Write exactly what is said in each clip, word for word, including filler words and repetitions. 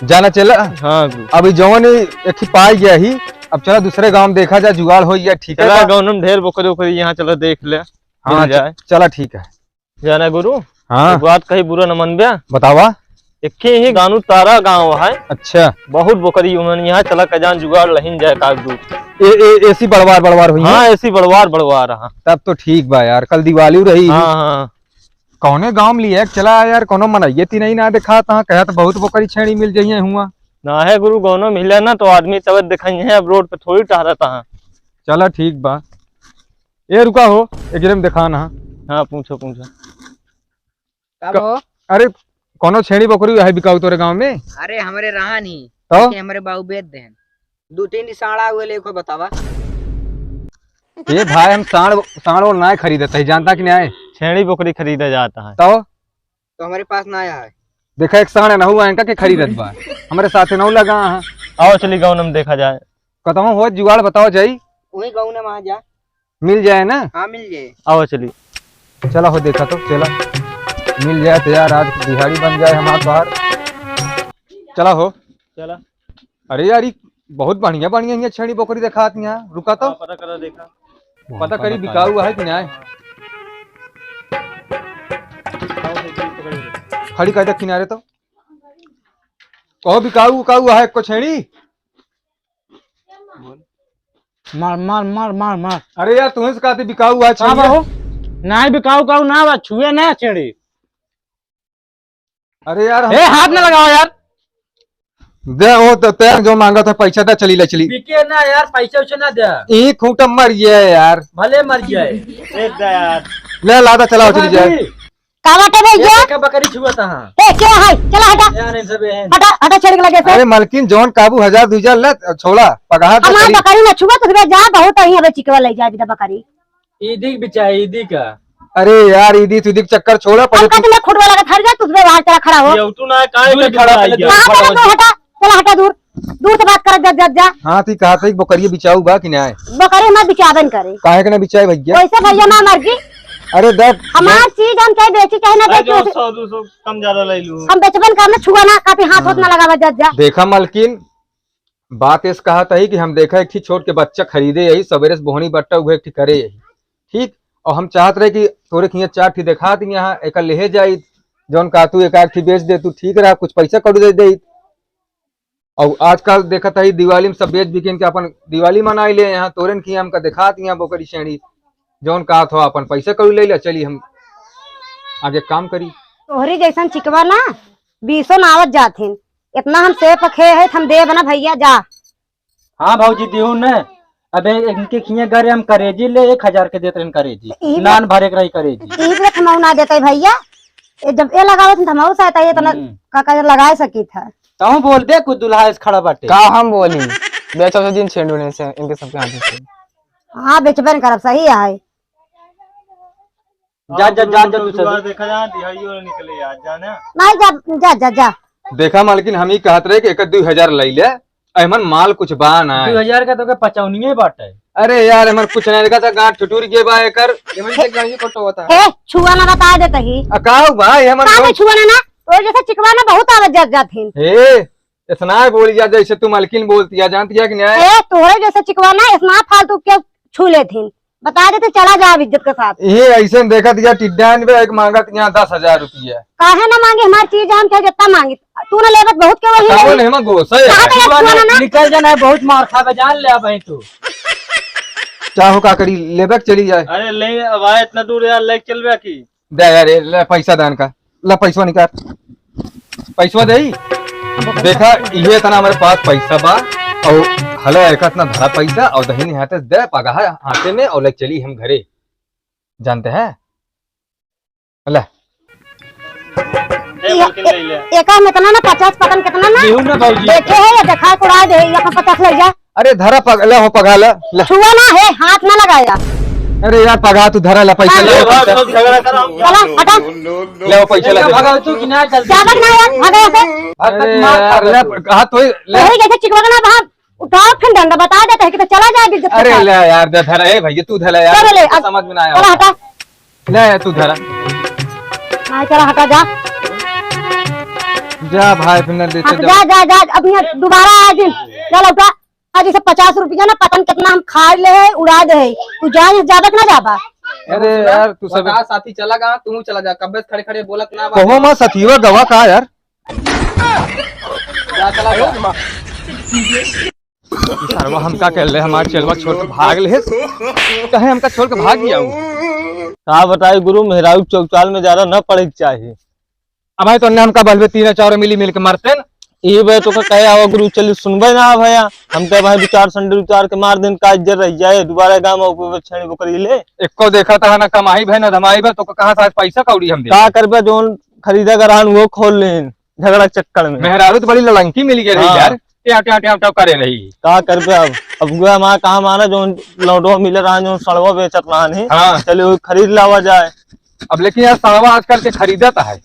जाना चला। हाँ गुरु। अभी जौन ही एक ही पाई गया ही, अब चला दूसरे गाँव में देखा जाए, जुगाड़ हो जाए, ठीक है चला, का? गाँव में ढेर बोकरी ओकरी, यहाँ चला देख ले, हाँ, मिल च-, जाए। चला ठीक है। जाना गुरु, हाँ। एक बात कही, बुरा न मनबे। बतावा। एक ही गानू तारा गाँव है। अच्छा। बहुत बोकरी उमन यहाँ, चला कजान जुगाड़ लहिन जाए कागदू। ए, ए, एसी बड़वार, बड़वार हुई है? हाँ, एसी बड़वार, बड़वार, हाँ। तब तो ठीक बा यार, कल दिवाली रही। हाँ, हाँ। कौने गाँव में लिए? चला यार, कौनो मनइये ती नहीं ना देखा, तहाँ कहा तो बहुत बोकरी छेड़ी मिल जाइए हुआ। ना है गुरु, गौनो मिले ना तो आदमी तब दिखाई है, अब रोड पे थोड़ी टहरता है। चला ठीक बा। ए रुका हो, एक जरे में देखा ना। हाँ, पूछो, पूछो। कब क-, हो? अरे, कौनो छेड़ी बकरी है बिकाऊ तोरे गाँव में? अरे, हमरे रहा नहीं, तो? लेकिन हमरे बाबू बेच देहन। दो तीन साँड़ आ गए, लेको बतावा। ए भाई, हम साँड़, साँड़ और ना खरीदत है, जानता कि नहीं? छेड़ी बकरी खरीदा जाता है। तो? तो हमरे पास ना आया है। देखा, एक साँड़ नहु आए का के खरीदत बा, हमरे साथे नहु लगा है। आओ चली गाँव में देखा जाए। कतहूँ हो जुगाड़ बताओ जाई। वही गाँव में आ जा। मिल जाए ना? हाँ, मिल जाए। आओ चली। चला हो, देखा तो, चला। मिल जाए तो यार, आज दिहाड़ी बन जाए हमार बाहर। चला हो। चला। अरे यार, ई बहुत बढ़िया, बढ़िया हियाँ छेड़ी बकरी देखात हियाँ। रुका तो। हाँ, पता करा, देखा। पता करी, बिकाऊ है कि नहीं? खड़ी कर दे किनारे तो। कहो, बिकाऊ, उकाऊ है को छेड़ी? मार, मार, मार, मार, मार। अरे यार, तुमसे कहते बिकाऊ है का छेड़िया? बाबू? नाहीं बिकाऊ, काऊ ना बा, छुए ना छेड़ी। अरे यार, हम ए, हाथ ना लगावा यार। दे, वो तो तें जो माँगत है पैसा दे, चली ले चली। बिके ना यार, पैसा उसे ना दे। ई खूंटा मर गया यार। भले मर जाए। एक दे यार। ले लादा, चलाओ, चली जाए। भाभी। का बाटे भैया? ये देखा बकरी छुअत है। ए, के है? चला हटा। यार, इन सब एहन। हटा, हटा, छेड़ी के लगे से। अरे मलकिन, जौन काबू हजार दुई हजार ले, छोड़ा, पगहा तो हमार करी। बकरी ना छुआ, तो जा, बहुत अहीं अबे चिकवा ले जाए, बिदा बकरी। ईदी के बिचाहे, ईदी का। अरे यार, ईदी तुदी के चक्कर छोड़ा, पहले अब का तू तुम्हें खुटवा लगा, हट जा, तू बाहर चला खड़ा हो। ये उठू ना, काहे दूर का खड़ा, दूर पहले आई दूर गया? कहाँ खड़ा हो, हटा? चला हटा दूर, दूर से बात कर, जा, जा, जा। हाँ, तू कहा था कि बकरिया बिचाऊ बा कि नाहीं? बकरी मत बिचाबन करे। काहे के ना बिचाए भैया? वैसे भैया ना मर्जी। अरे देख, हमार चीज हम चाहे बेची चाहे ना अरे बेची, जो वैसे सौ दो सौ कम ज्यादा ले लू। हम बेचबन करब ना, छुआ ना, काफी हाथ होत ना लगावा, जा, जा। देखा मलकिन, बात इस कहत ही कि हम देखा एक ठी छोट के बच्चा खरीदे यही, सवेरे से बोहनी बट्टा उहे एक ठी करे यही, ठीक? और हम चाहत रहे कि तोरे खिया चार ठी देखा दी यहाँ, एक लेहे जाई, जौन का तू एक आध ठी बेच दे, तू ठीक रहा, कुछ पैसा कौड़ी दे दे। और आजकल देखत ही दिवाली में सब बेच बिकिन के अपन दिवाली मनाई ले, यहाँ तोरेन खिया हमका देखा दी यहाँ बोकरी छेड़ी, जौन का थो अपन पैसा कौड़ी ले ले, चली हम आगे काम करी। तोहरी जैसन चिकवा ना बीसो ना आवत जात हिन, इतना हम से पखे है, हम देब ना भैया, जा। हाँ भौजी, दिहू न। अबे इनके खिए घरे हम करेजी ले, एक हजार के देत रहन करेजी। तो इही नान भरे के रही करेजी। इही पे हमहू ना देते भैया। ए, जब ए लगावत हैं, तो हमहू से आता, ये तो ना हम्म। का, का लगाए सकी था। तहूँ बोल दे, कुछ दुल्हा इस खड़ा बाटे। का हम बोली? बेचो तो दिन छेड़ू ने से, इनके सबके हाथ से। हाँ, बेचबे न करब, सही है। जा, जा, जा, जा, तू दुआर चल। देखा जा, दिहाड़ियों निकले यार, जाना। नहीं, जा, जा, जा, जा। देखा मालकिन, हम ही कहत रहे कि एक दुई हजार लई ले, एमन माल कुछ बा ना। दुई हजार का तो के पचौनिये बाटे। अरे यार, एमन कुछ नहीं देखा था, गांठ ठुटुर गए बा एकर। एमन से गांठ कटो होता। ए, छुआ ना बता देते ही। आ, का हो भाई, एमन का बहुत बे छुआ ना ना? ओ जैसे चिकवा ना बहुत आवत जात जात हिन। ए, इतना बोल जा जैसे तू मालकिन बोलती है, जानती है कि नहीं? ए, तोहरे जैसे चिकवा ना इतना फालतू के छू लेत हिन। बता देते, चला जा अब इज्जत के साथ। ये ऐसे देखत या टिड्डा बे, एक मांगत यहाँ दस हजार रुपया। काहे ना मांगे, हमारी चीज हम चाहे जितना मांगे, तू ना लेबत बहुत के वही बताओ लेबे। ना, हम गोसा है। कहाँ पे छुआ छुआ ना, ना? निकल जाना है, बहुत मार खाबे, जान ले अब तू। चाहो का करी, लेबे के चली जाए। अरे ले, अब आए इतना दूर यार, लेके चलबे की? दे यार, ए, ले पैसा दान का, ले पैसा निकाल, पैसा दे। देखा, ये इतना हमारे पास पैसा बा, और हला एक इतना धरा पैसा, और दहिनी हाथे दे, पगहा हाथे में, और ले चली हम घरे, जानते हैं, ले। ए, ये, बोल के ले ले। ए, एका में इतना ना, पचास पकन कितना ना? लिहू ना भौजी। देखे है, ये देखा, कुड़ा दे, ये अपन पचास ले जा। अरे धरा पग-, ले हो पगहा, ले, ले। छुआ ना है, हाथ ना लगाया। अरे यार पगहा, तू धरा, ले पैसा, हाँ। ले हो पैसा। झगड़ा करो। चला, हटा। ले हो पैसा, ले। भगा तू कि ना, चल। क्या बकना है यार? भाग यहाँ से। अरे यार, ले, हाथ धोई, ले। तोहरी जैसे चिकवा ना बाहर उठाओ, फिर डंडा बता देते हैं कि तो चला जाए इज्जत के साथ। अरे ले यार, दे धरा, ए भैया, तू धरा यार, चलो ले, अब समझ में ना आया चला होगा। हटा। ले, तू धरा। हाँ, चला, हटा जा। जा भाई, फिर न देते हाँ, तो जा। जा, जा, जा, अब यहाँ दोबारा आ जिन। जा लौटा। आज इसे पचास रुपया ना, पता नहीं कितना हम खा ले है, उड़ा दे है। तू जा, यहाँ जाबा कि ना जाबा? अरे यार, तू सब बता, साथी चला गा, तू चला जा, कब्बे से खड़े खड़े बोलत ना बा। कहो माँ, सथीवा गवा का यार? जा, चला जा। सरवा हमका कह ले, हमार चेलवा छोड़ के भाग ले, कहे हमका छोड़ के भाग गया हूँ। का बताई गुरु, मेहरारू चौचाल में ज्यादा न पड़े के चाही। अब भाई, तो हमका बहलबे तीन चार मिली मिल के मरते न। ई बे तो का कहे आवा गुरु, चली सुनबे ना भैया। हम तो भाई दो चार संडे उतार के मार देन, का इज्जत रह जाए, दोबारा गाँव में ऊपर छेड़ी बकरी ले। एको देखा था ना कमाई भे ना धमाई भे, तो कहाँ से आज पैसा कौड़ी हम दे? का करबे, जोन खरीदा गरहान वो खोल लेन झगड़ा के चक्कर में। मेहरारू तो बड़ी ललंकी मिल गई रही हाँ। यार, ट्याव, ट्याव, ट्याव, ट्याव करे रही। का करबे अब, अब वो हमारा काम आना, जोन लौटवा मिले रहा, जोन सड़वा बेचत रहा नहीं, हाँ। चले वो खरीद लावा जाए। अब लेकिन यार, सड़वा आजकल के खरीदत है।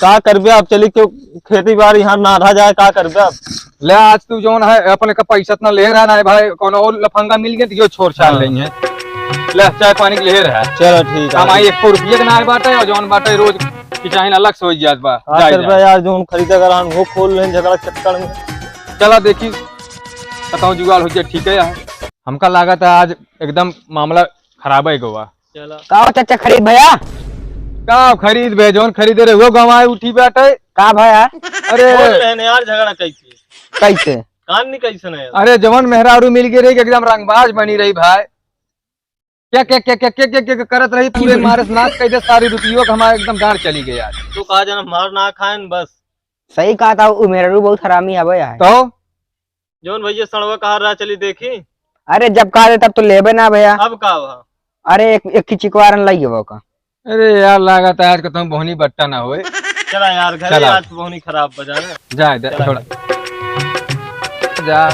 का करबे अब, चली क्यों खेती बाड़ी यहाँ नाधा जाए, का करबे अब? ले, आज तू जौन है, अपने का पैसा इतना ले रहा ना है भाई, कौनो और लफंगा मिल गया तो यो छोड़ छाड़ हाँ। लेंगे। ले, चाय पानी के ले रहा है। चलो, ठीक है। कमाई एको रुपये के ना है बाटे, और जौन बाटे रोज की चाहे ना अलग से हो जात बा। का जाए, करबे जाए। यार, जौन खरीदा गरहान वो खोल लें झगड़ा चक्कर में। चला देखी, बताओ जुगाड़ हो जाए, ठीक है यार। हमका लागत है आज एकदम मामला खराब है गोवा। चला। का हो चाचा खरीद भैया? का खरीद बे, जौन खरीदे रहे वो गंवाए उठी बाटे। का भैया? अरे। बोल रहे हैं यार, झगड़ा कैसे? कैसे? कान नहीं कैसे ना यार? अरे जवन मेहरारू मिल गई रही कि एकदम रंगबाज बनी रही भाई। क्या, क्या, क्या करत रही, पूरे मारे से नाश कर दे, सारी रुपयों का हमारा एकदम डांड चली गई यार। तो कहा जाना मार ना खाएन बस। सही कहा था, उ मेहरारू बहुत हरामी हवे यार। तो? जौन भैया सड़वा कहा रहा, चली देखी। अरे जब कहा दे तब तो लेबे ना भैया। अब का हुआ? अरे एक, एक की चिकवारन लई गवा का। अरे यार, लागत है आज का तुम बोहनी बट्टा ना होए। चला यार, घर चला। आज बोहनी खराब बजा ना। जाए दे, चला। छोड़ा। जा।